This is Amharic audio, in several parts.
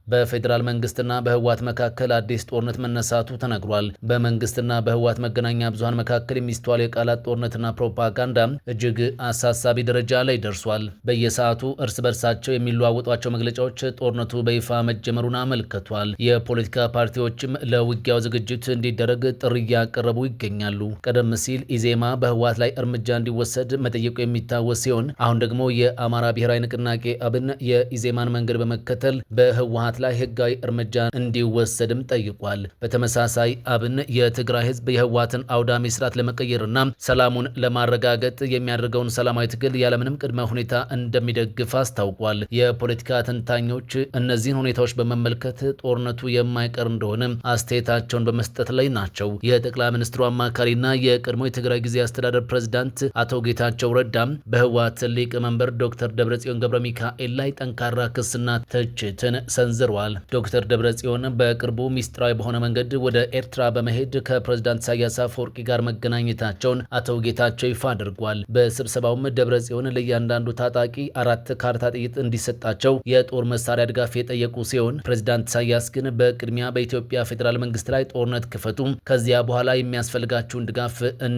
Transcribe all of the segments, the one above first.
በፌዴራል መንግስትና በህወሓት መካከል አዲስ ጦርነት መነሳቱ ተነግሯል። በመንግስትና በህወሓት መገናኛ ብዙሃን መካከል የሚስተዋል የቃላት ጦርነትና ፕሮፓጋንዳ እጅግ አሳሳቢ ደረጃ ላይ ደርሷል። በየሰዓቱ እርስ በርሳቸው የሚለዋወጧቸው መግለጫዎች ጦርነቱ በይፋ መጀመሩን አመልክቷል። የፖለቲካ ፓርቲዎችም ለውጊያው ዝግጅት እንዲደረግ ጥሪ እያቀረቡ ይገኛሉ። ቀደም ሲል ኢዜማ በህወሓት ላይ እርምጃ እንዲወሰድ መጠየቁ የሚታወስ ሲሆን፣ አሁን ደግሞ የአማራ ብሔራዊ ንቅናቄ አብን የኢዜማን መንገድ በመከተል በህወሓት ላይ ህጋዊ እርምጃ እንዲወሰድም ጠይቋል። በተመሳሳይ አብን የትግራይ ህዝብ የህወሓትን አውዳሚ ስርዓት ለመቀየርና ሰላሙን ለማረጋገጥ የሚያደርገውን ሰላማዊ ትግል ያለምንም ቅድመ ሁኔታ እንደሚደግፍ አስታውቋል። የፖለቲካ ተንታኞች እነዚህን ሁኔታዎች በመመልከት ጦርነቱ የማይቀር እንደሆነ አስተያየታቸውን በመስጠት ላይ ናቸው። የጠቅላይ ሚኒስትሩ አማካሪና የቀድሞ የትግራይ ጊዜያዊ አስተዳደር ፕሬዝዳንት አቶ ጌታቸው ረዳም በህወሓት ሊቀመንበር ዶክተር ደብረጽዮን ገብረ ሚካኤል ላይ ጠንካራ ክስና ትችትን ሰንዝረዋል። ዶክተር ደብረጽዮን በቅርቡ ሚስጥራዊ በሆነ መንገድ ወደ ኤርትራ በመሄድ ከፕሬዝዳንት ኢሳያስ አፈወርቂ ጋር መገናኘታቸውን አቶ ጌታቸው ይፋ አድርጓል። በስብሰባውም ደብረጽዮን ለእያንዳንዱ ታጣቂ 4 ካርታ ጥይት እንዲሰጣቸው የጦር መሳሪያ ድጋፍ የጠየቁ ሲሆን፣ ፕሬዝዳንት ኢሳያስ ግን በቅድሚያ በኢትዮጵያ ፌዴራል መንግስት ላይ ጦርነት ክፈቱ፣ ከዚያ በኋላ የሚያስፈልጋችሁን ድጋፍ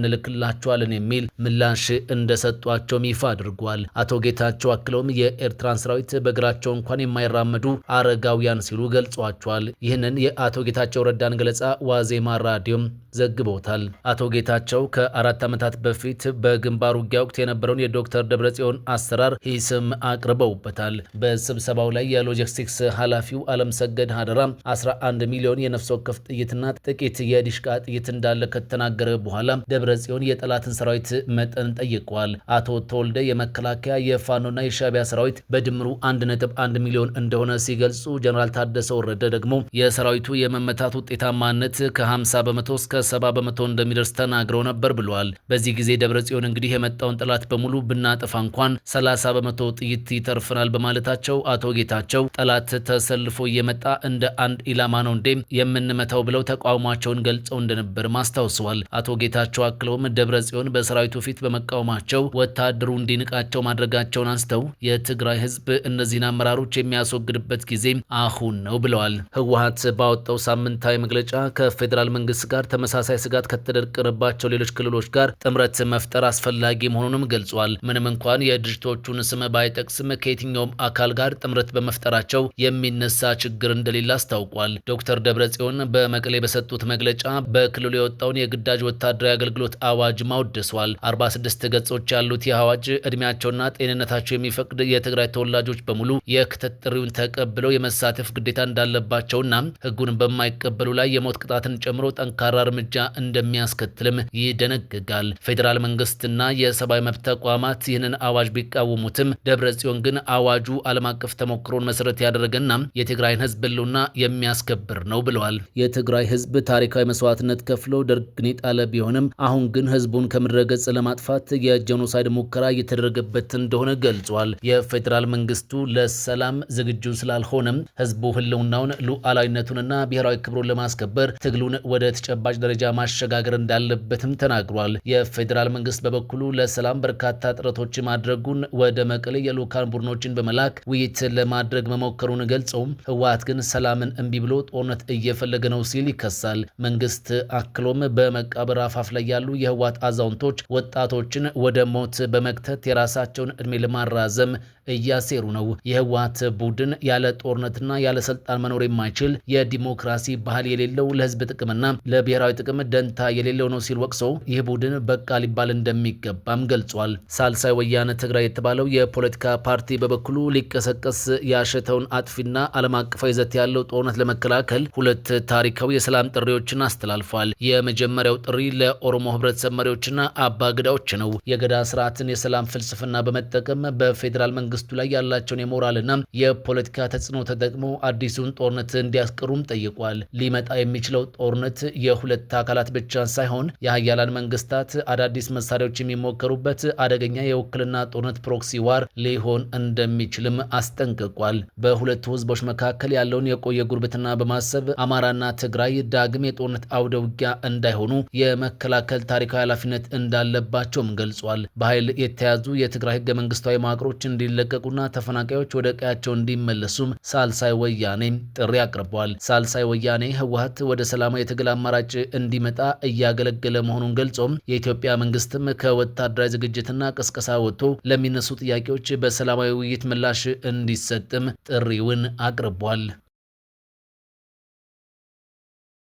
እንልክላችኋለን የሚል ምላሽ እንደሰጧቸውም ይፋ አድርጓል። አቶ ጌታቸው አክለውም የኤርትራን ሰራዊት በእግራቸው እንኳን የማይራመዱ አረጋውያን ሲሉ ገልጿቸዋል። ይህንን የአቶ ጌታቸው ረዳን ገለጻ ዋዜማ ራዲዮም ዘግቦታል። አቶ ጌታቸው ከ4 ዓመታት በፊት በግንባር ውጊያ ወቅት የነበረውን የዶክተር ደብረጽዮን አሰራር ሂስም አቅርበውበታል። በስብሰባው ላይ የሎጂስቲክስ ኃላፊው አለምሰገድ ሀደራ 11 ሚሊዮን የነፍስ ወከፍ ጥይትና ጥቂት የዲሽቃ ጥይት እንዳለ ከተናገረ በኋላ ደብረጽዮን የጠላትን ሰራዊት መጠን ጠይቀዋል። አቶ ተወልደ የመከላከያ፣ የፋኖና የሻዕቢያ ሰራዊት በድምሩ 1.1 ሚሊዮን እንደሆነ ሲገልጹ፣ ጀነራል ታደሰ ወረደ ደግሞ የሰራዊቱ የመመታት ውጤታማነት ከ50 በመቶ እስከ 70 በመቶ እንደሚደርስ ተናግረው ነበር ብለዋል። በዚህ ጊዜ ደብረጽዮን እንግዲህ የመጣውን ጠላት በሙሉ ብናጠፋ እንኳን 30 በመቶ ጥይት ይተርፈናል በማለታቸው አቶ ጌታቸው ጠላት ተሰልፎ እየመጣ እንደ አንድ ኢላማ ነው እንዴ የምንመታው ብለው ተቃውሟቸውን ገልጸው እንደነበር አስታውሰዋል። አቶ ጌታቸው አክለውም ደብረጽዮን በሰራዊቱ ፊት በመቃወማቸው ወታደሩ እንዲንቃቸው ማድረጋቸውን አንስተው የትግራይ ህዝብ እነዚህን አመራሮች የሚያስወግድበት ጊዜ አሁን ነው ብለዋል። ህወሓት ባወጣው ሳምንታዊ መግለጫ ከፌዴራል መንግስት ጋር ተመሳሳይ ስጋት ከተደቀነባቸው ሌሎች ክልሎች ጋር ጥምረት መፍጠር አስፈላጊ መሆኑንም ገልጿል። ምንም እንኳን የድርጅቶቹን ስም ባይጠቅስም ከየትኛውም አካል ጋር ጥምረት በመፍጠራቸው የሚነሳ ችግር እንደሌለ አስታውቋል። ዶክተር ደብረጽዮን በመቀሌ በሰጡት መግለጫ በክልሉ የወጣውን የግዳጅ ወታደራዊ አገልግሎት አዋጅ አወድሰዋል። 46 ገጾች ያሉት ይህ አዋጅ እድሜያቸውና ጤንነታቸው የሚፈቅድ የትግራይ ተወላጆች በሙሉ የክተት ጥሪውን ተቀብለው የመሳተፍ ግዴታ እንዳለባቸውና ህጉን በማይቀበሉ ላይ የሞት ቅጣትን ጨምሮ ጠንካራ እርምጃ እንደሚያስከትልም ይደነግጋል። ፌዴራል መንግስትና የሰብአዊ መብት ተቋማት ይህንን አዋጅ ቢቃወሙትም ደብረጽዮን ግን አዋጁ ዓለም አቀፍ ተሞክሮን መሰረት ያደረገና የትግራይን ህዝብ ህልውና የሚያስከብር ነው ብለዋል። የትግራይ ህዝብ ታሪካዊ መስዋዕትነት ከፍሎ ደርግን የጣለ ቢሆንም አሁን ግን ህዝቡን ከምድረ ገጽ ለማጥፋት የጄኖሳይድ ሙከራ እየተደረገበት እንደሆነ ገልጿል። የፌዴራል መንግስቱ ለሰላም ዝግጁ ስላልሆነም ህዝቡ ህልውናውን፣ ሉዓላዊነቱንና ብሔራዊ ክብሩን ለማስከበር ትግሉን ወደ ተጨባጭ ደረጃ ማሸጋገር እንዳለበትም ተናግሯል። የፌዴራል መንግስት በበኩሉ ለሰላም በርካታ ጥረቶች ማድረጉን፣ ወደ መቀሌ የልዑካን ቡድኖችን በመላክ ውይይት ለማድረግ መሞከሩን ገልጸው ህወሓት ግን ሰላምን እምቢ ብሎ ጦርነት እየፈለገ ነው ሲል ይከሳል። መንግስት አክሎም በመቃብር አፋፍ ላይ ያሉ የህወሓት አዛውንቶች ወጣቶችን ወደ ሞት በመክተት የራሳቸውን እድሜ ለማራዘም እያሴሩ ነው። የህወሓት ቡድን ያለ ጦርነትና ያለ ስልጣን መኖር የማይችል፣ የዲሞክራሲ ባህል የሌለው፣ ለህዝብ ጥቅምና ለብሔራዊ ጥቅም ደንታ የሌለው ነው ሲል ወቅሰው ይህ ቡድን በቃ ሊባል እንደሚገባም ገልጿል። ሳልሳይ ወያነ ትግራይ የተባለው የፖለቲካ ፓርቲ በበኩሉ ሊቀሰቀስ ያሸተውን አጥፊና ዓለም አቀፋዊ ይዘት ያለው ጦርነት ለመከላከል ሁለት ታሪካዊ የሰላም ጥሪዎችን አስተላልፏል። የመጀመሪያው ጥሪ ለኦሮሞ ህብረተሰብ መሪዎችና አባ ገዳዎች ነው። የገዳ ስርዓትን የሰላም ፍልስፍና በመጠቀም በፌዴራል መንግስቱ ላይ ያላቸውን የሞራልና የፖለቲካ ተጽዕኖ ተጠቅሞ አዲሱን ጦርነት እንዲያስቀሩም ጠይቋል። ሊመጣ የሚችለው ጦርነት የሁለት አካላት ብቻ ሳይሆን የሀያላን መንግስታት አዳዲስ መሳሪያዎች የሚሞከሩበት አደገኛ የውክልና ጦርነት proxy war ሊሆን እንደሚችልም አስጠንቅቋል። በሁለቱ ህዝቦች መካከል ያለውን የቆየ ጉርብትና በማሰብ አማራና ትግራይ ዳግም የጦርነት አውደ ውጊያ እንዳይሆኑ የመከላከል ታሪካዊ ኃላፊነት እንዳለባቸውም ገልጿል። በኃይል የተያዙ የትግራይ ህገ መንግስታዊ መዋቅሮች እንዲለቀቁና ተፈናቃዮች ወደ ቀያቸው እንዲመለሱም ሳልሳይ ሳልሳይ ወያኔ ጥሪ አቅርቧል። ሳልሳይ ወያኔ ህወሓት ወደ ሰላማዊ የትግል አማራጭ እንዲመጣ እያገለገለ መሆኑን ገልጾ የኢትዮጵያ መንግስትም ከወታደራዊ ዝግጅትና ቅስቀሳ ወጥቶ ለሚነሱ ጥያቄዎች በሰላማዊ ውይይት ምላሽ እንዲሰጥም ጥሪውን አቅርቧል።